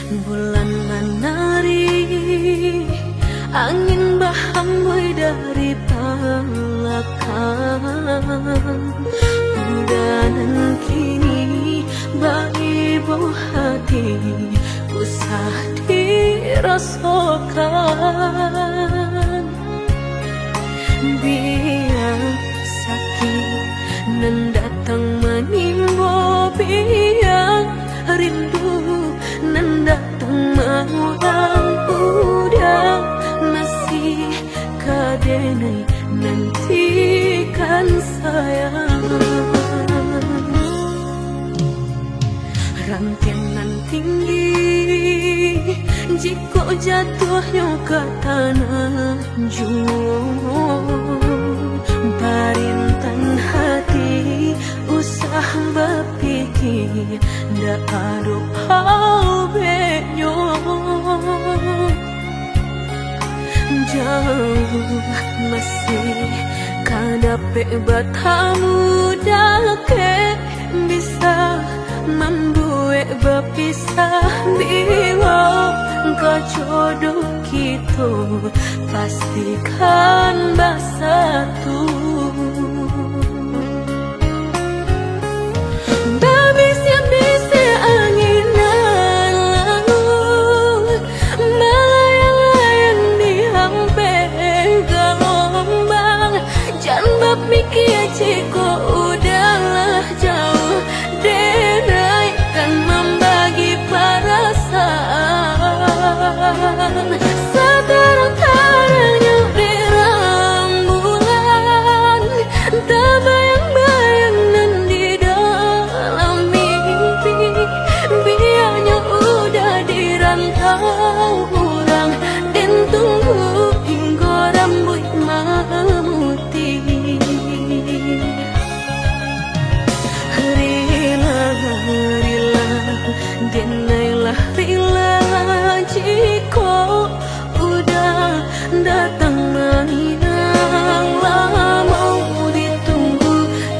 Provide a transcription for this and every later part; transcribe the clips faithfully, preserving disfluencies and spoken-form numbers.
Bulan manari, angin bahambui dari balakang. Uda nan kini baibo hati, usah dirasokan. Bia sakik nan datang manimbo, bia rindu nan datang maulang, Uda masih ka denai nantikan, sayang. Rantiang nan tinggi, jikok jatuahnyo ka tanah juo, parintang hati usah bapikia, ndak ado paubeknyo. Jauah masih ka dapek batamu, dakek bisa mambuek bapisah. Bilo ka jodoh kito, pastikan basatu. Babisiak-bisiak angin nan lalu, balayang-layang di ampeh galombang. Jan bamikia jikok Uda lah jauah, denai kan mambagi parasaan. Satarang-tarangnyo di rambulan, tabayang-bayang nan di dalam mimpi. Bianyo Uda di rantau urang, den tunggu hinggo rambuik mamutiah. Rila, rila, denai lah rila, jikok Uda datang manginang. Lamo ditunggu,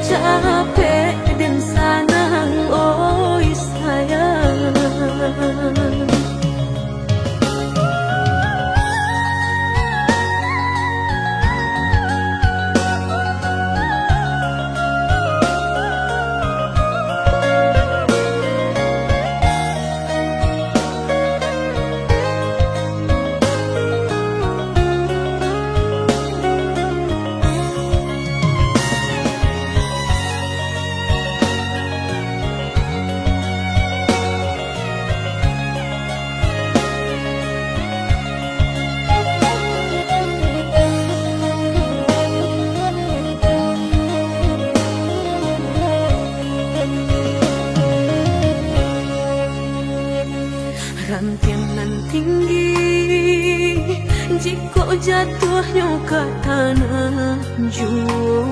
capek den sanang, oi sayang. Rantiang nan tinggi, jikok jatuahnyo ka tanah juo,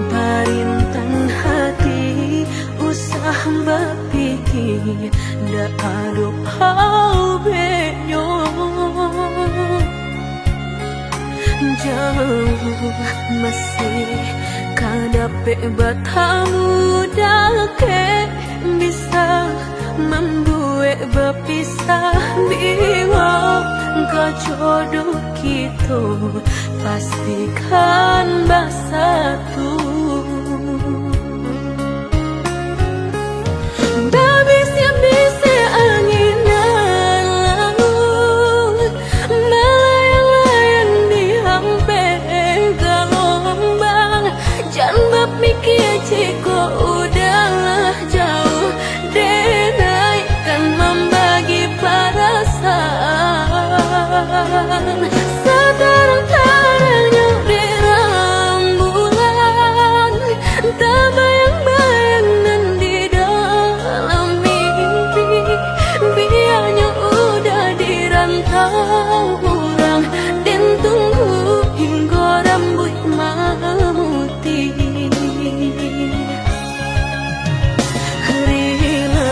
parintang hati usah bapikia, ndak ado paubeknyo. Jauah masih ka dapek batamu, dakek bisa mambuek bapisah. Bilo ka jodoh kito, pastikan basatu. Babisiak-bisiak angin nan lalu, balayang-layang di ampeh galombang. Jan bamikia jikok Uda lah jauah, denai kan mambagi parasaan. Satarang-tarangnyo di rambulan, tabayang-bayang nan di dalam mimpi. Bianyo Uda di rantau urang, den tunggu hinggo rambuik mamutiah. Rila,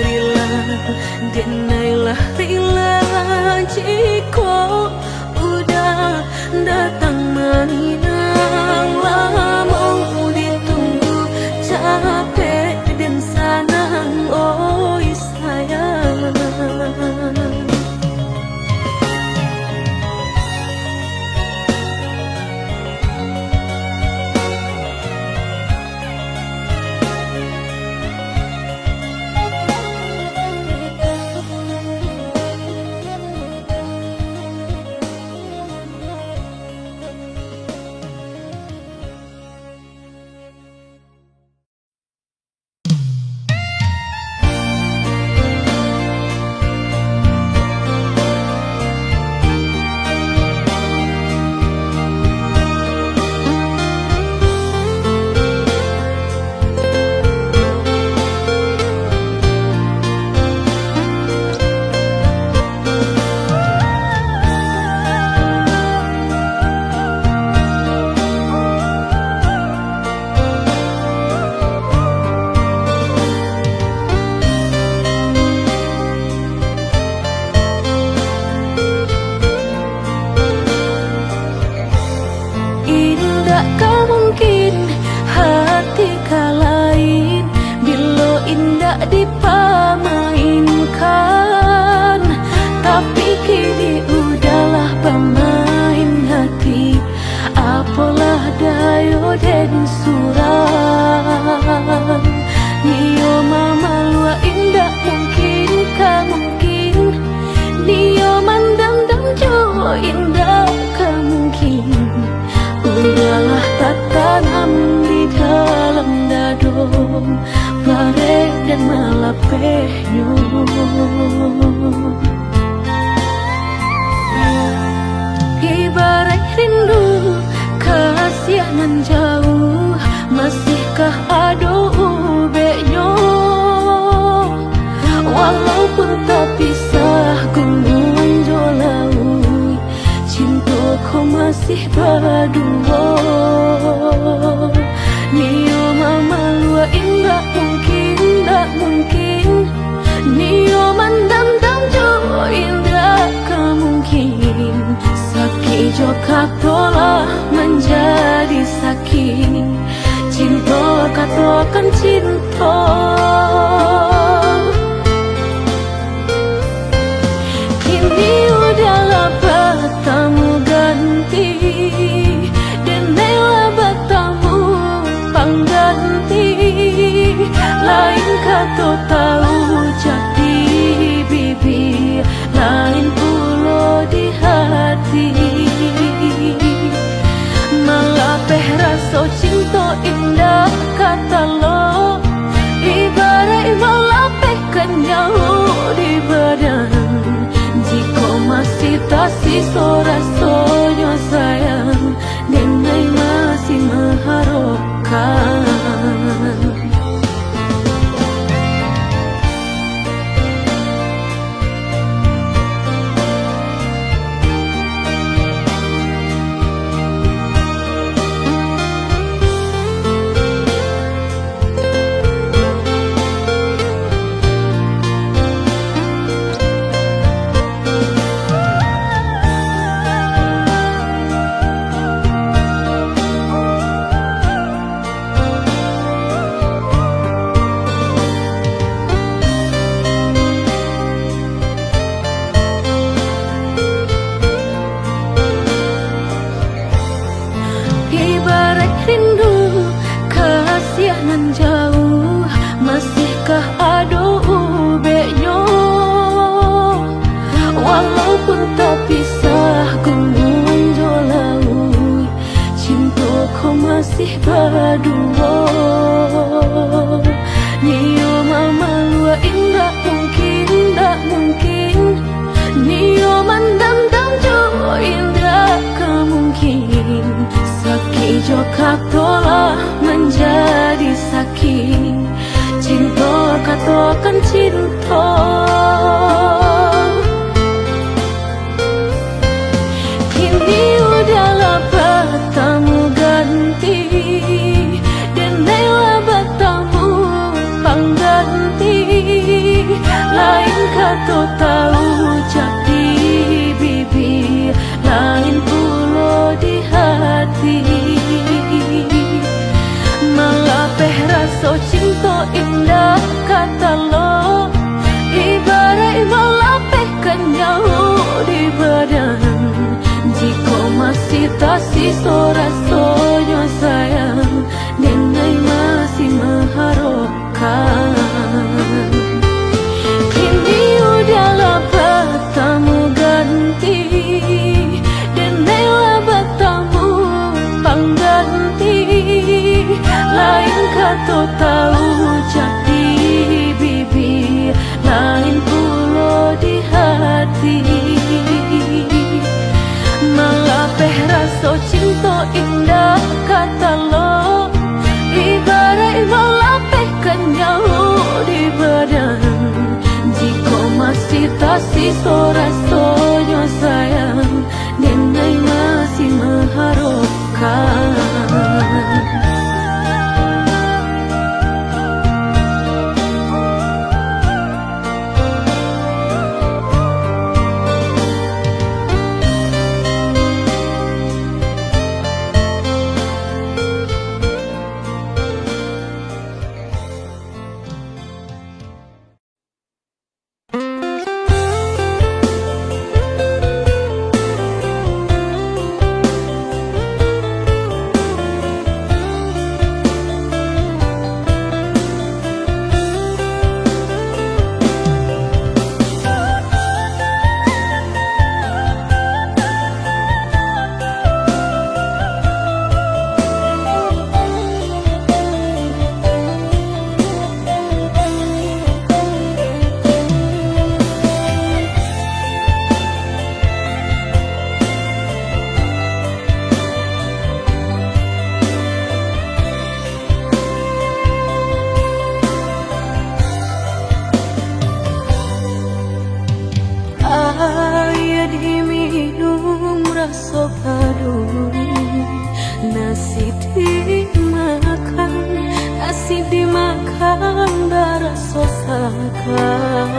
rila, denai lah rila, jikok Uda datang manginang. Lamo ditunggu, capek den sanang, oi sayang. dan malapehnyo. Ibaraik rindu kasiah nan jauah, masihkah ado ubeknyo? Walaupun tapisah gunung jo lauik, cinto ko masih baduo. Nio mamaluak indak mungkin, indak mungkin. Nio mandamdam jo indak ka mungkin. Sakik jo kato lah manjadi sakik. Cinto katokan cinto. Kini udahlah batamu ganti, denai lah batamu pangganti. Lain kato taucap di bibia, lain pulo di hati. Malapeh raso cinto indak ka talok, ibaraik malapehkan nyawok di badan. Jikok masih tasiso rasonyo sayang, denai masih maharokkan. Ibaraik rindu kasiah nan jauah, masihkah ado ubeknyo? Walaupun tapisah gunung jo lauik, cinto ko masih baduo. Nio mamaluak indak mungkin, indak mungkin. Nio mandamdam jo indak ka mungkin. Sakik jo kato lah manjadi sakik. Cinto katokan cinto. Kini udahlah batamu ganti, denai lah batamu pangganti. Lain kato taucap di bibia, lain pulo di hati. Malapeh raso cinto indak ka talok, ibaraik malapehkan nyawok di badan. Jikok masih tasiso rasonyo sayang, denai masih maharokkan. Kini udahlah batamu ganti, denai lah batamu pangganti. Lain kato taucap di bibia, lain pulo di hati. Malapeh raso cinto indak ka talok, ibaraik malapehkan nyawok di badan. Jikok masih tasiso rasonyo sayang, denai masih maharokkan. raso paduli. Nasi dimakan, nasi dimakan baraso sanang.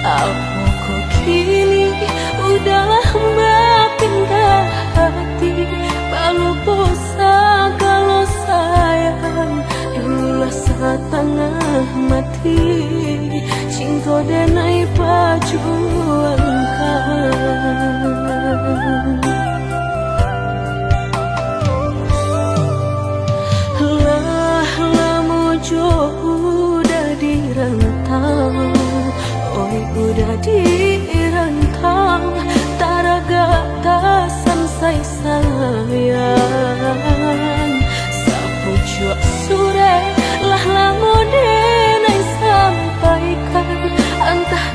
Apo ko kini udah bapindah hati, balupo sagalo sayang, dululah satangah mati, cinto denai pajuangkan. Lah lamo jo udah di rantau, oi udah di rantau, taragak tasansai sayang. Sapucuak surek lah lamo denai sampaikan, antah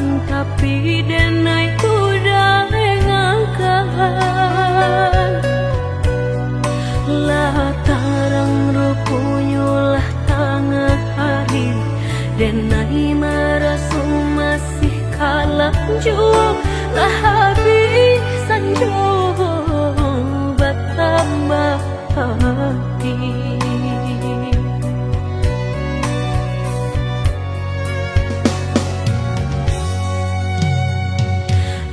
Tapi denai udah engakan, lah tarang ruponyo lah tangah hari, denai maraso masih kalam juo, lah abih sanjo batambah pagi.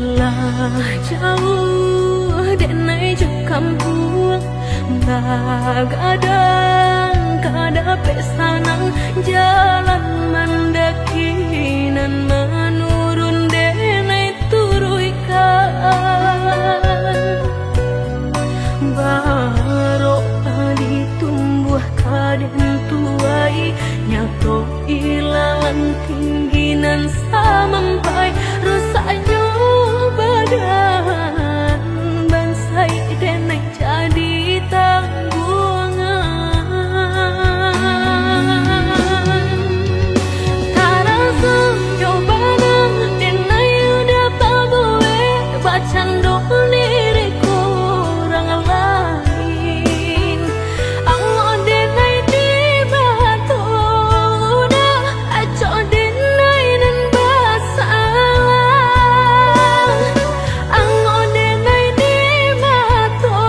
Lah jauah denai jo kampuang, bagadang ka dapek sanang, jalan mandaki nan manurun denai turuikan. Barok padi tumbuah ka den tuai, nyato ilalang tinggi nan samampai, rusaknyo badan bansaik denai jadi tangguangan. Tarasonyo bana denai udah tabuek, bacando diri kurang lain. Angok denai di bato udah, acok denai nan basalah. Angok denai di mato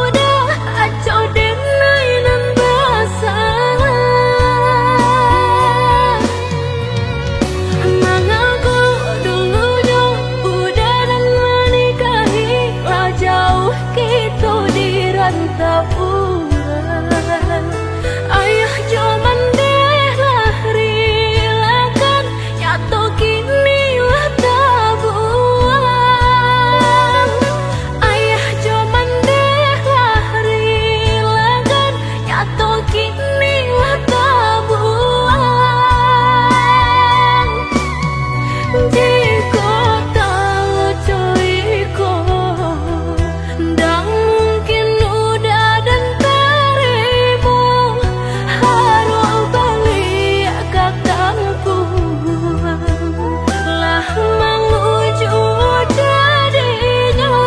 udah, acok denai nan basalah. Mangako dulunyo udah nan manikahi, lah jauah kito di rantauan. Ayah jo mandeh lah rilakan, nyato kini lah tabuang. Ayah jo mandeh lah rilakan, nyato kini lah tabuang. Jikok talucu iko, ndak mungkin udah den tarimo, harus baliak ka kampuang, lah mangujua jadinyo.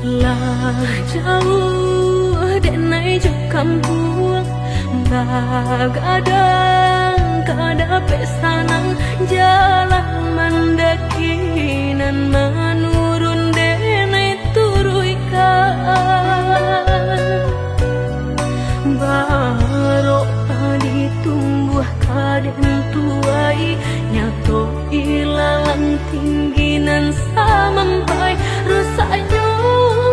Lah jauah denai jo kampuang, bagadang ka dapek sanang, jalan mandaki nan manurun denai turuikan. Barok padi tumbuah ka den tuai, nyato ilalang tinggi nan samampai, rusaknyo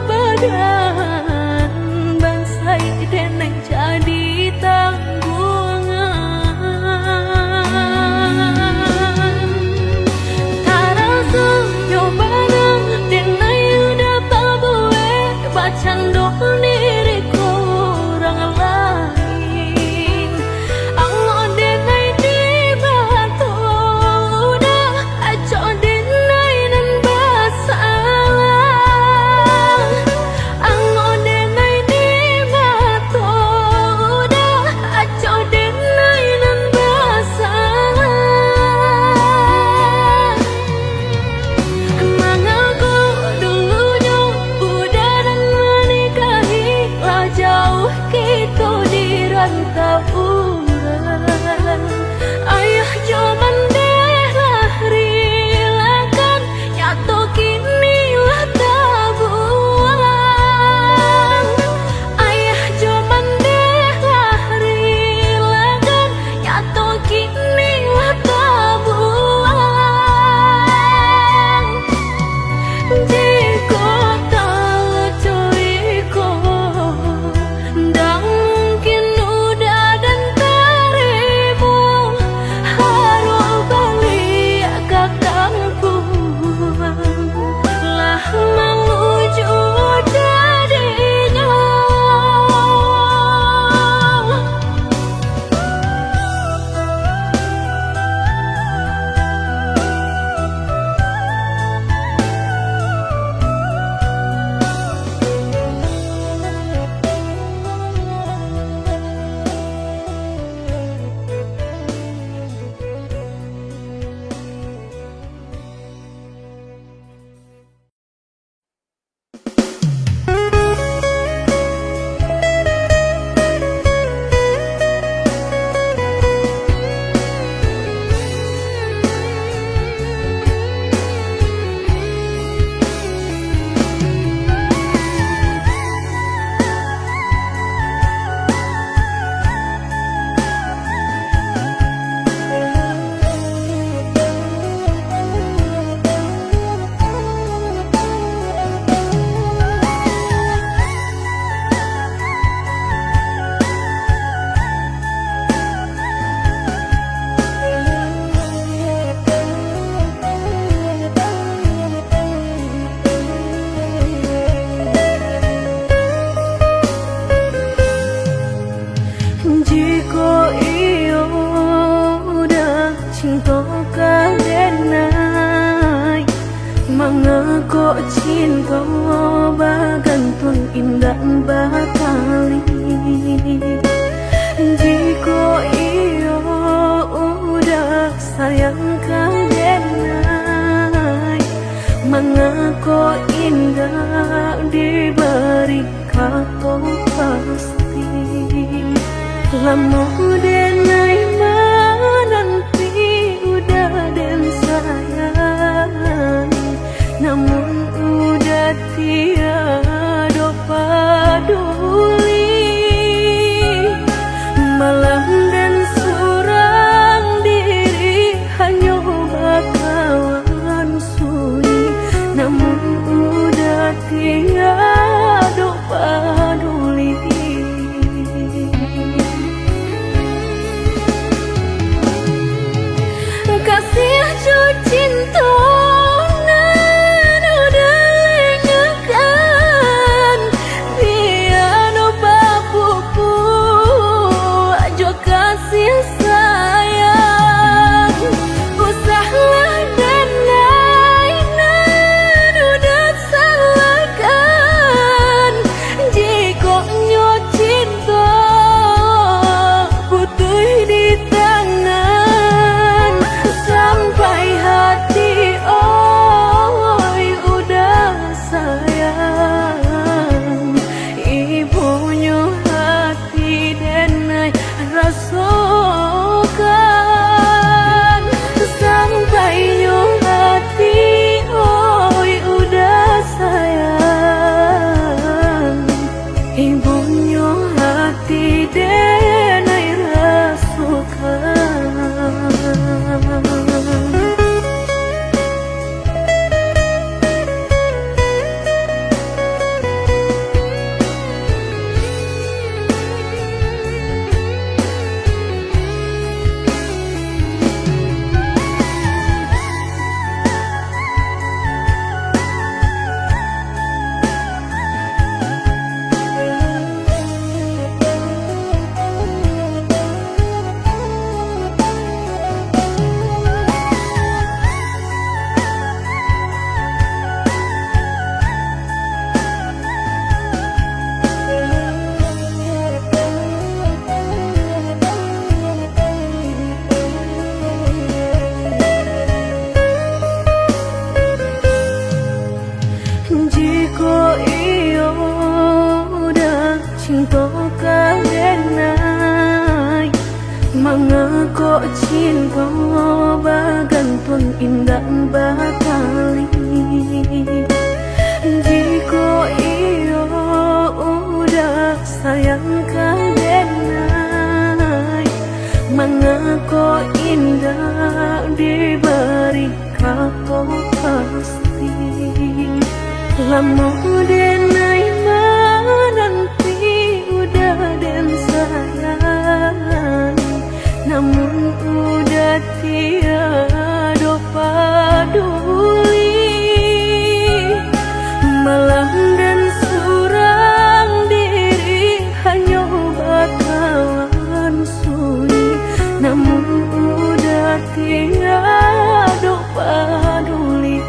badan bansaik denai jadi tangguangan. Tarasonyo bana denai udah tabuek, bacando diri kurang lain. Angok denai di bato udah, acok denai nan basalah. Angok denai di bato Kok iyo udah cinto ka denai, mangako cinto bagantuang indak batali? Jikok iyo udah sayang ka denai, mangako indak dibari kato pasti? Lamo denai mananti udah den sayang, namun udah tiado paduli. Malam den surang diri hanyo bakawan sunyi, namun udah tiado paduli. Kasiah jo cinto nan udah lengakan, tiado bapupuak jo kasih sayang. Usahlah denai nan udah salahkan, jikok nyo cinto putuih di tangan, sampai hati, oi, udah sayang, ibunyo hati denai rasokan, sampai nyo hati, oi, udah sayang, ibunyo hati denai rasokan. Jikok iyo udah cinto ka denai, mangako cinto bagantuang indak batali? Jikok iyo udah sayang ka denai, mangako indak dibari kato pasti? Lamo denai mananti udah den sayang, namun udah tiado paduli. Malam den surang diri hanyo bakawan sunyi, namun udah tiado paduli.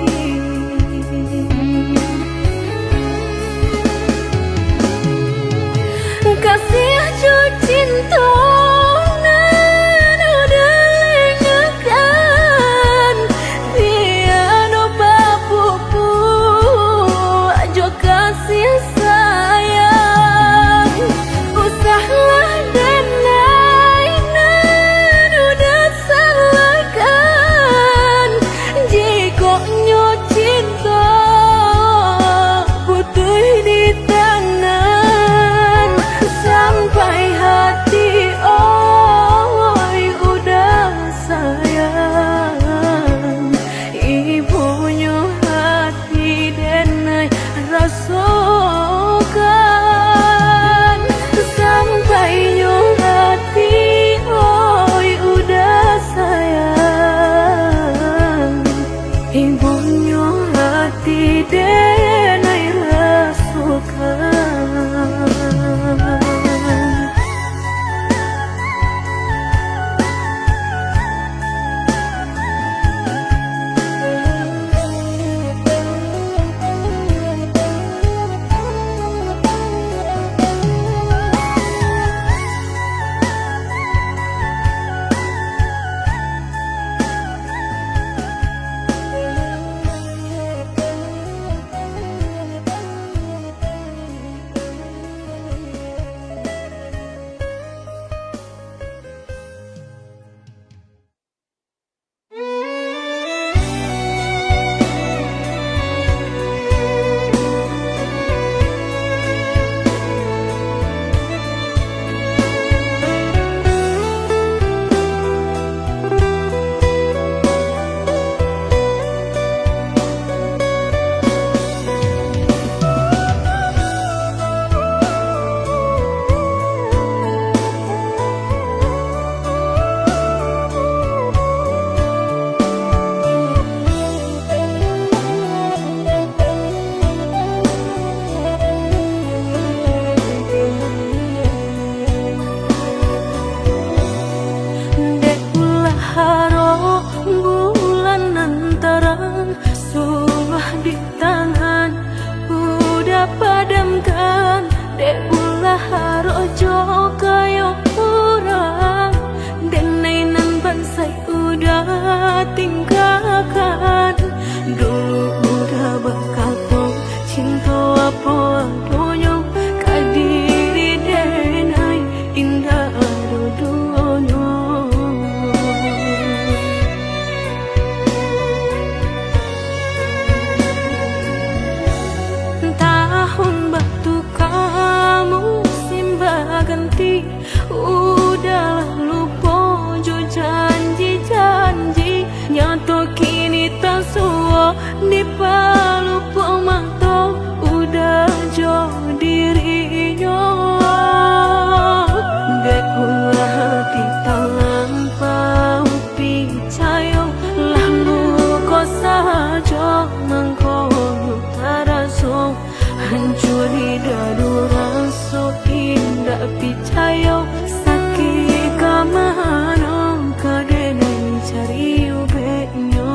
Sakik ka mano ka denai cari ubeknyo.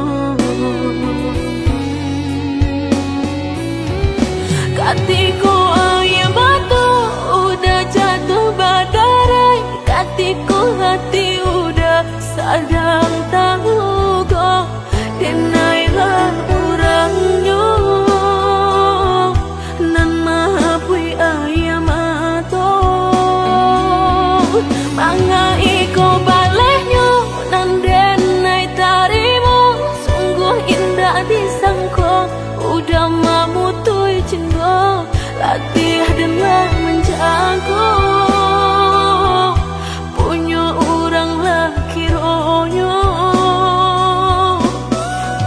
Katiko aia mato udah jatuah badarai, katiko hati udah sadang talugo, denailah urangnyo nan mahapuih aia mato. Manga iko balehnyo nan denai tarimo, sungguah indak disangko, udah mamutuih cinto, latiah denai manjago. Punyo urang lah kironyo,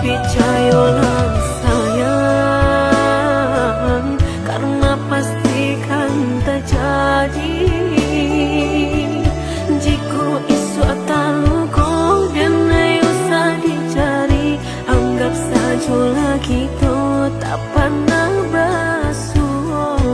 picayolah sayang, karena pasti kan tajadi. Jiko isuak talugo, denai usah dicari, anggap sajolah kito tak panah basuo.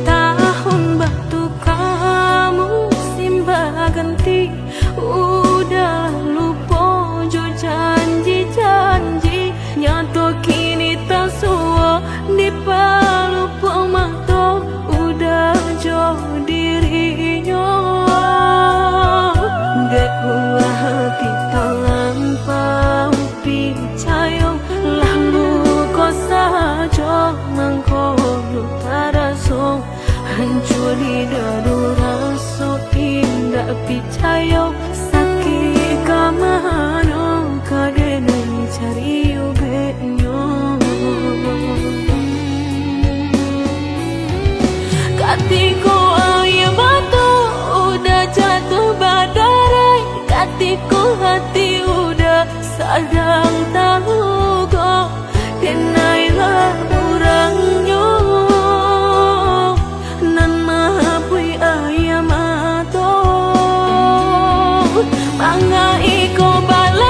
Tahun batuka, musim baganti, udah lupo jo janji-janji. Nyato kini tasuo dipalupo mato, udah jo dirinyo. Dek ulah hati talampau picayo, lah luko sajo mangko taraso. Hancua di dado raso indak picayo, sakik ka mano ka denai cari ubeknyo. Katiko aia mato udah jatuah badarai, katiko hati udah sadang talugo, denailah urangnyo nan mahapuih aia mato. Manga iko bala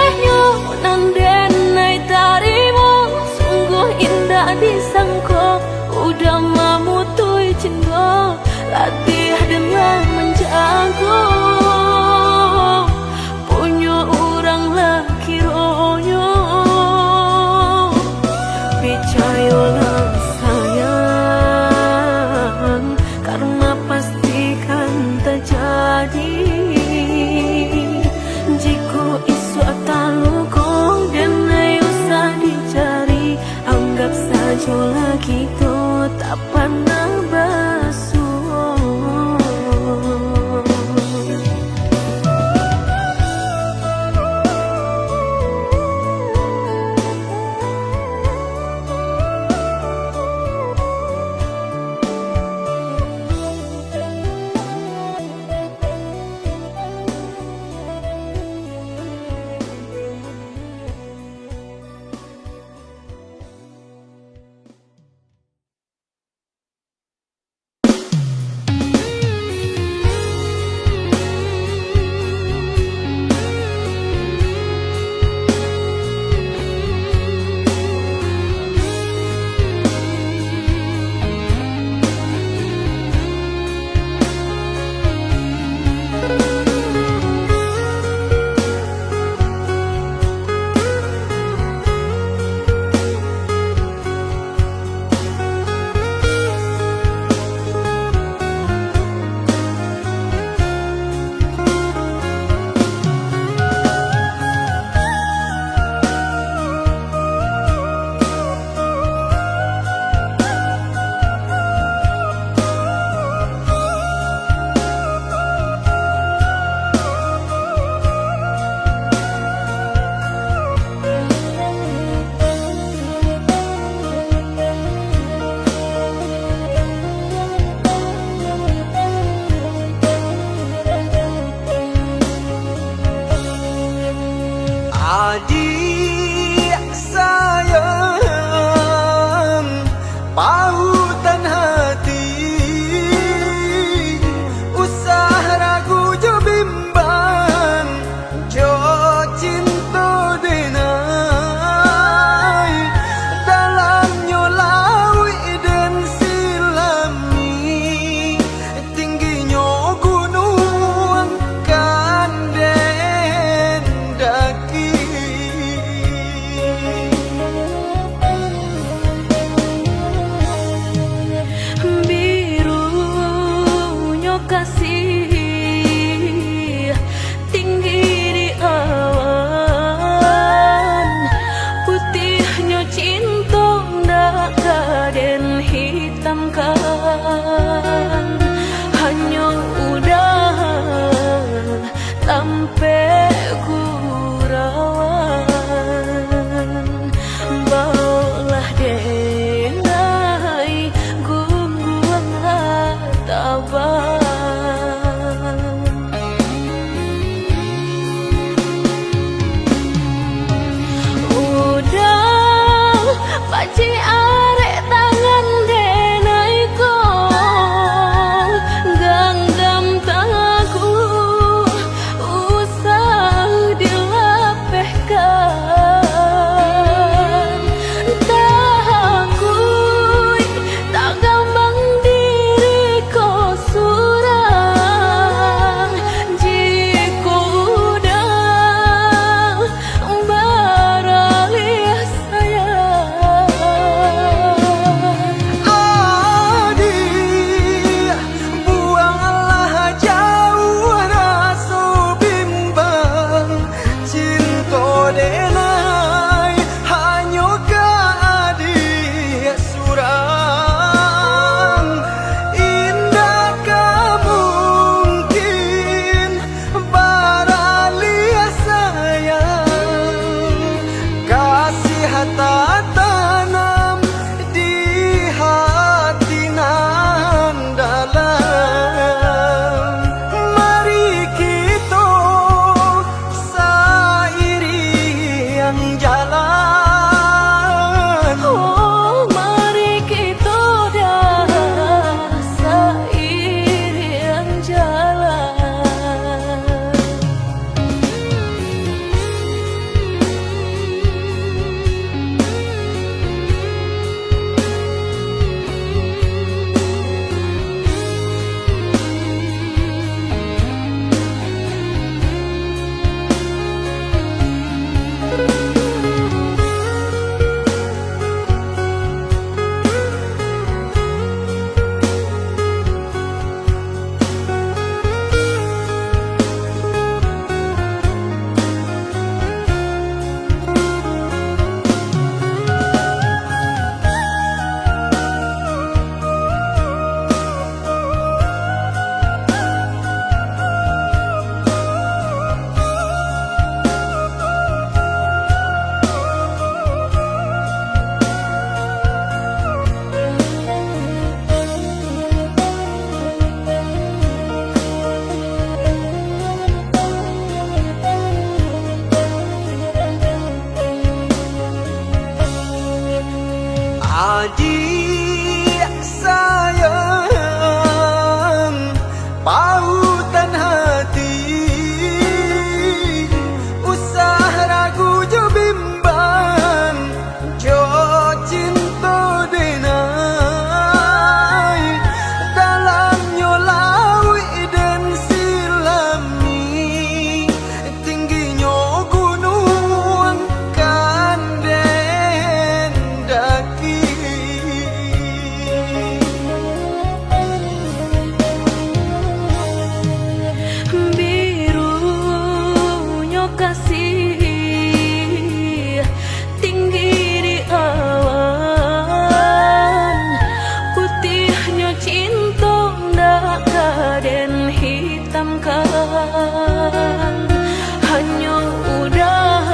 Hanyo udah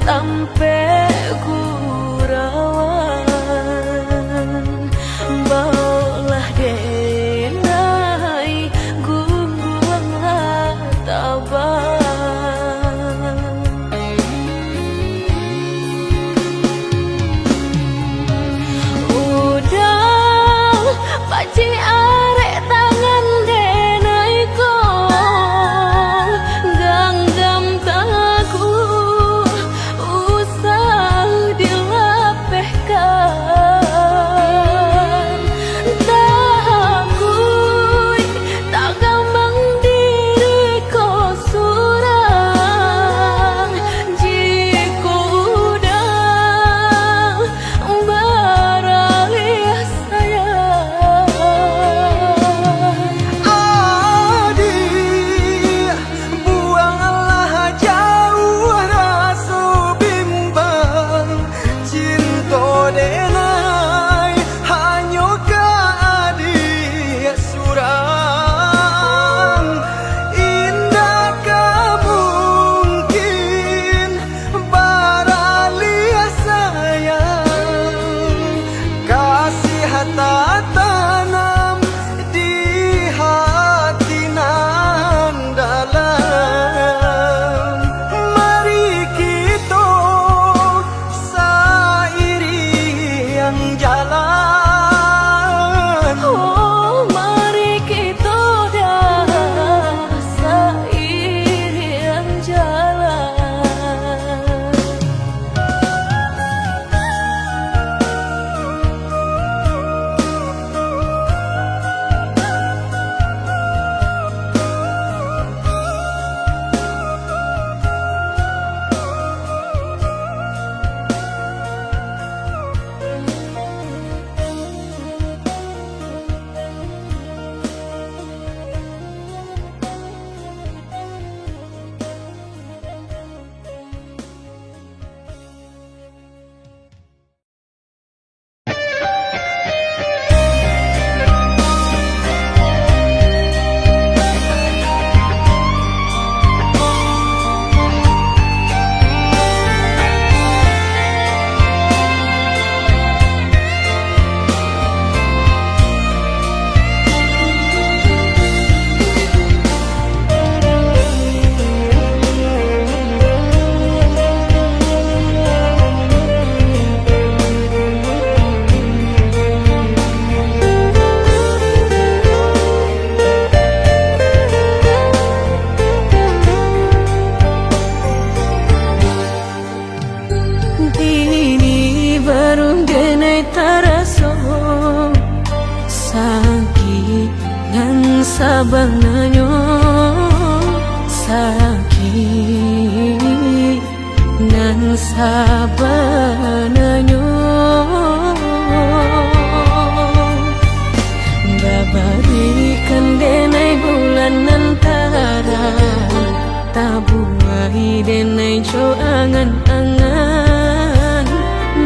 tampek gurauan, baolah denai gungguang lah tabang. Udah pacik arek tangan denai ko, ganggam taguah usah dilapehkan. Takuik tagambang diri ko surang, jikok udah baralih sayang. Adik, buanglah jauah raso bimbang. Cinto denai hanyo ka adik surang. Indak ka mungkin baralih sayang. Kasih tatanam di hati nan dalam. Mari kito sairiang jalan. Oh, mari kito dah sairiang jalan. Kini baru denai taraso sakik nan sabananyo, sakik nan sabananyo. Babarikan denai bulan nan tarang, tabuai denai jo angan-angan,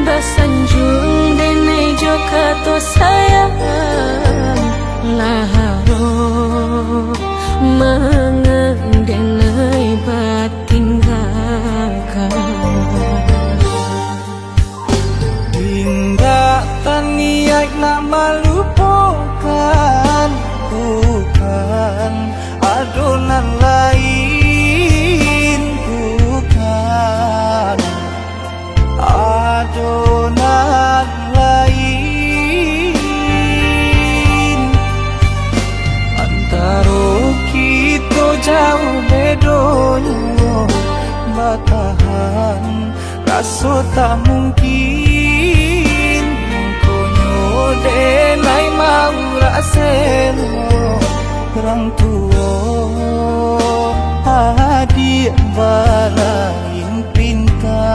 basanjuang denai jo kato sayang, lah aro mangan denai batinggakan. Indak taniaik nak malupokan, bukan, ado nan lain, bukan, ado nan lain. Antaro kito jauah bedonyo, batahan raso tak mungkin. Mangkonyo denai maurak selo, urang tuo adiak balain pinta.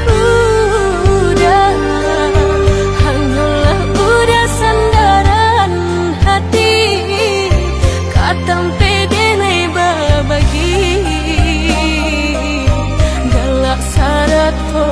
Udah, hanyolah udah sandaran hati, ka tampek denai babagi, galak sarato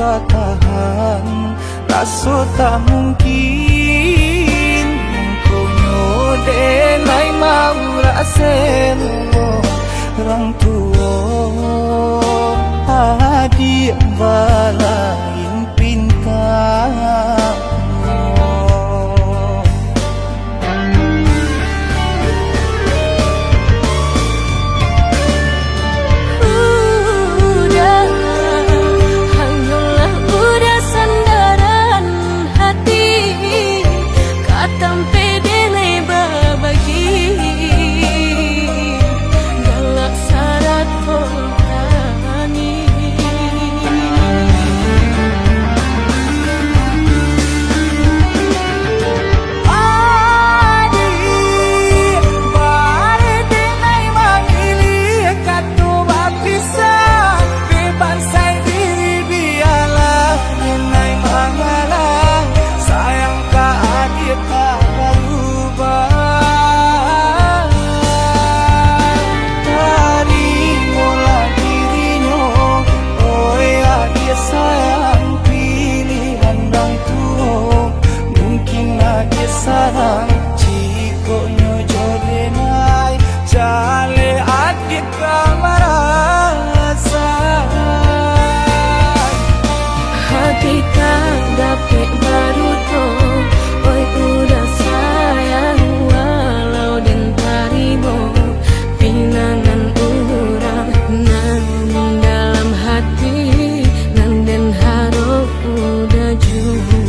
Tahan, raso tak mungkin, mangkonyo denai maurak selo, rang tuo adiak balain pinta. Udah, hanyolah udah sandaran hati, ka tampek denai babagi, galak sarato tangih. Adik, bareh denai mamiliah kato bapisah, dek bansai diri bialah denai mangalah, sayang ka adiak tak barubah. Tarimolah dirinyo, oi adiak sayang, pilihan rang tuo. Mungkin adiak sarang, jikoknyo jo denai, jaleh adiak ka marasa. Hati tak dapek baduto, oi udah sayang, walau den tarimo pinangan urang, namun dalam hati nan den harok udah juo.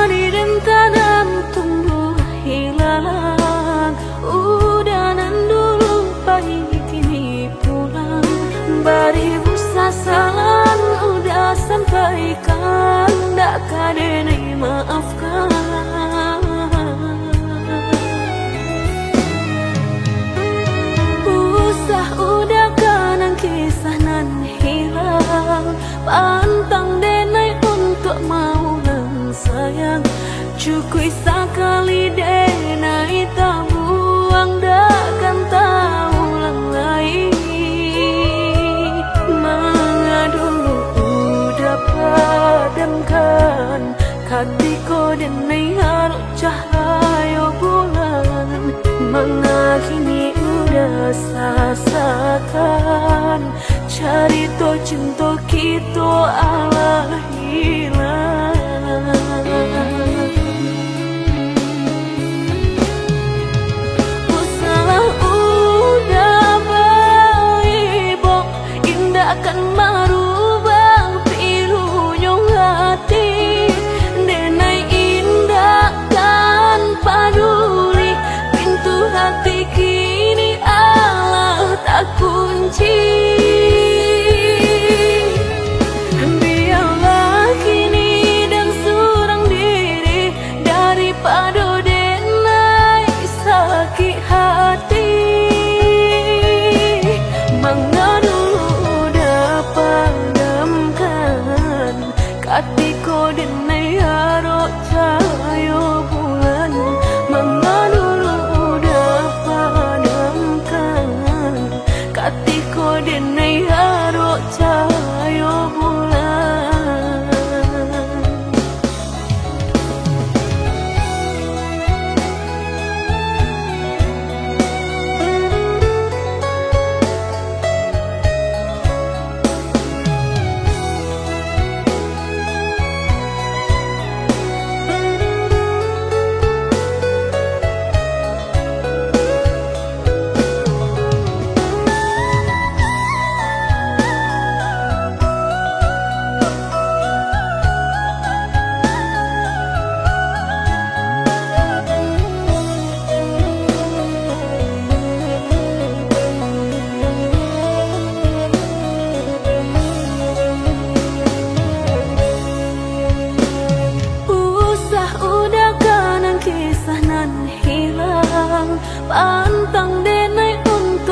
Padi den tanam tumbuah ilalang, udah nan dulu pai kini pulang. Baribu sasalan udah sampaikan, dak ka denai maafkan. Usah udah kanang kisah nan hilang, pantang denai untuak maulang sayang. Cukuik sakali denai tabuang, dak kan taulang lai. Manga dulu udah padamkan, katiko denai arok cahayo bulan. Manga kini udah sasakan, carito cinto kito alah hilang. Usahlah udah baibok, indak kan marubah pilunyo hati. Denai indak kan paduli, pintu hati kini alah takunci. Bialah kini den surang di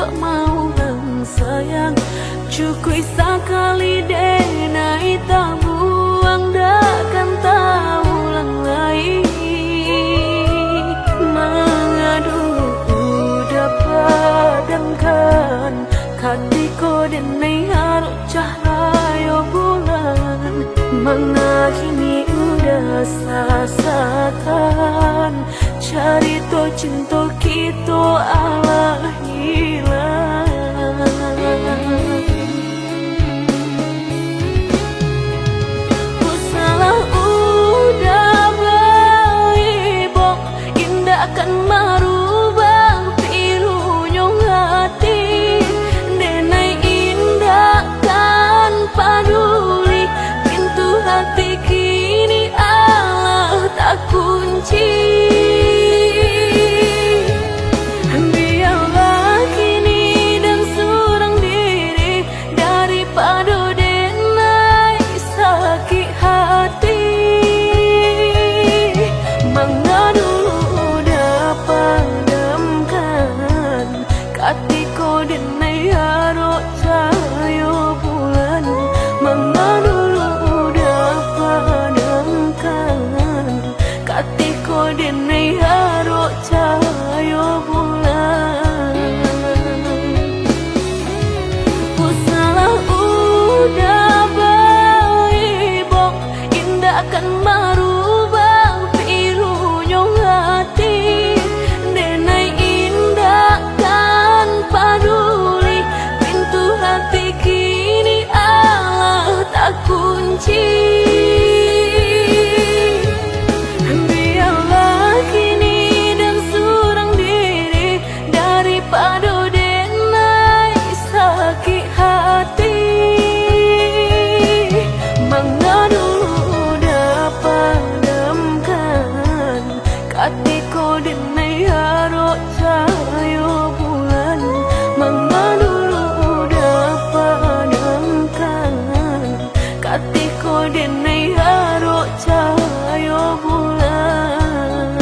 Mau lang sayang, cukuik sakali denai tabuang, dak kan taulang lai. Mangadu udah padamkan, katiko denai arok cahrayo bulan. Manga kini udah sasakan, carito cinto kito alah hilang. Ku salah udah baibok, indak kan marubah pilunyo hati. Denai indak kan paduli, pintu hati kini alah takunci. Bialah kini den surang diri, daripado denai sakik hati. Manga dulu udah padamkan, katiko denai arok cahayo bulan. Manga dulu udah padamkan, katiko denai arok cahayo bulan. Ku salah udah baibok, indak kan marubah pilunyo hati. Denai indak kan paduli, pintu hati kini alah takunci. Bialah kini den surang diri, daripado denai sakik hati. Manga dulu udah padamkan, katiko denai arok cahayo bulan. Manga dulu udah padamkan, katiko denai arok cahayo bulan.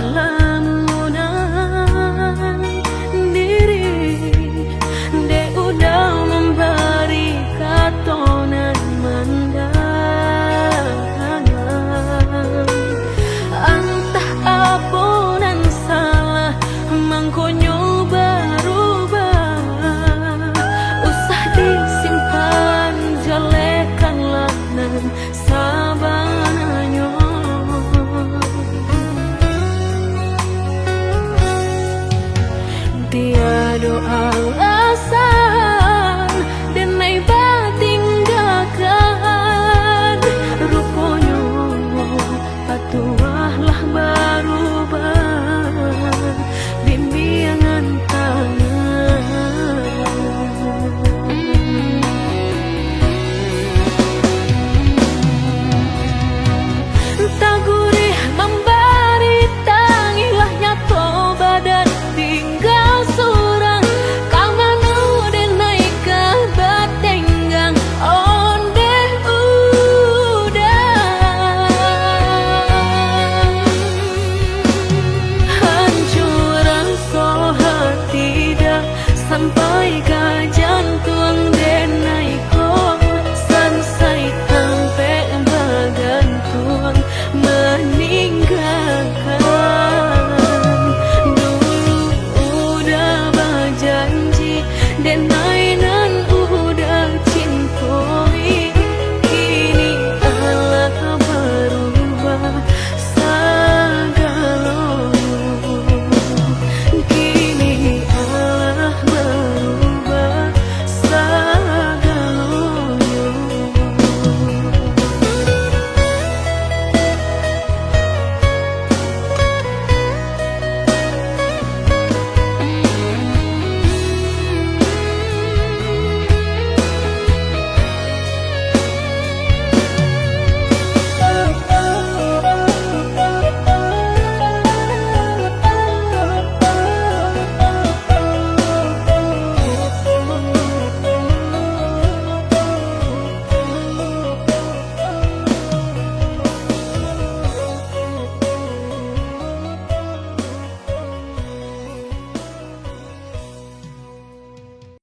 Lamunan diri dek udah mambari kato nan mandalam, antah apo nan salah, mangkonyo barubah. Usah disimpan, jalekanlah nan sabananyo. Tiado